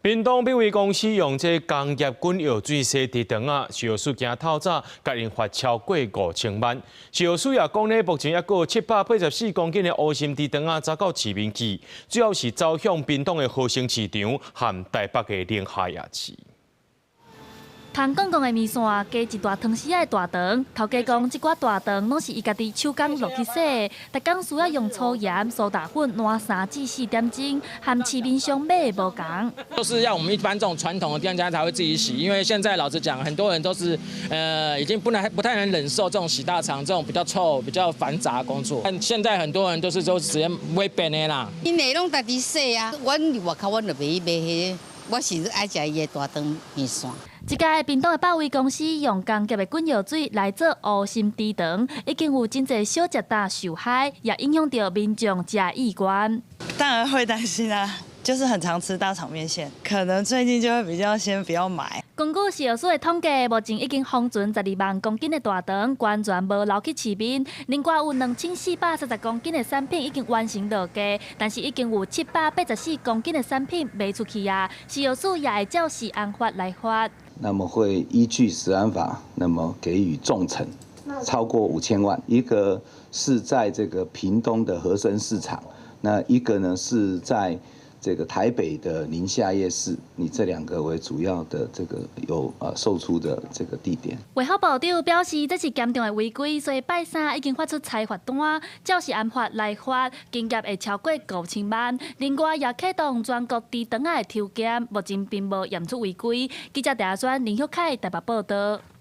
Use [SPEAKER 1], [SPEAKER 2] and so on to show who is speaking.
[SPEAKER 1] 屏東百威公司用這工業滾藥水洗豬腸仔，食藥署驚透早，共𪜶罰超過5000萬。食藥署也講咧，目前猶閣有784公斤的烏心豬腸仔走到市面去，主要是走向屏東的和生市場和台北的寧夏夜市。
[SPEAKER 2] 香公公的麵線加一大湯匙仔的大腸，頭家講這寡大腸攏是伊家己手工落去洗的，逐工需要用粗鹽、蘇打粉攴3至4點鐘，和市面上買的無仝。
[SPEAKER 3] 都是要我們一般這種傳統的店家才會自己洗，因為現在老實講，很多人都是已經不太能忍受這種洗大腸這種比較臭、比較繁雜的工作。但現在很多人都是都直接買扁的啦。
[SPEAKER 4] 𪜶的攏家己洗啊，阮佇外口阮就袂去買彼个，我是愛食伊的大腸麵線。
[SPEAKER 2] 這家屏東的百威公司用工業的滾藥水來做烏心豬腸，已經有真濟小食店受害，也影響著民眾食意願。
[SPEAKER 5] 當然會擔心啊，就是很常吃大腸麵線，可能最近就會比較先不要買。
[SPEAKER 2] 根據食藥署的統計，目前已經封存12萬公斤的大腸，完全無流去市面。另外有2430公斤的產品已經完成落架，但是已經有784公斤的產品賣出去啊。食藥署也會照食安法來罰。
[SPEAKER 6] 那麼會依據食安法，那麼給予重懲，超過5000萬。一個是在這個屏東的和生市場，那一個呢是在這個台北的寧夏夜市，以這兩個為主要的這個有售出的這個地點。
[SPEAKER 2] 衛福部長表示，這是嚴重的違規，所以拜三已經發出裁罰單，照食安法來罰，金額會超過5000萬。另外也啟動全國豬腸仔的抽檢，目前並無驗出違規。記者鄭阿川、林旭凱台北報道。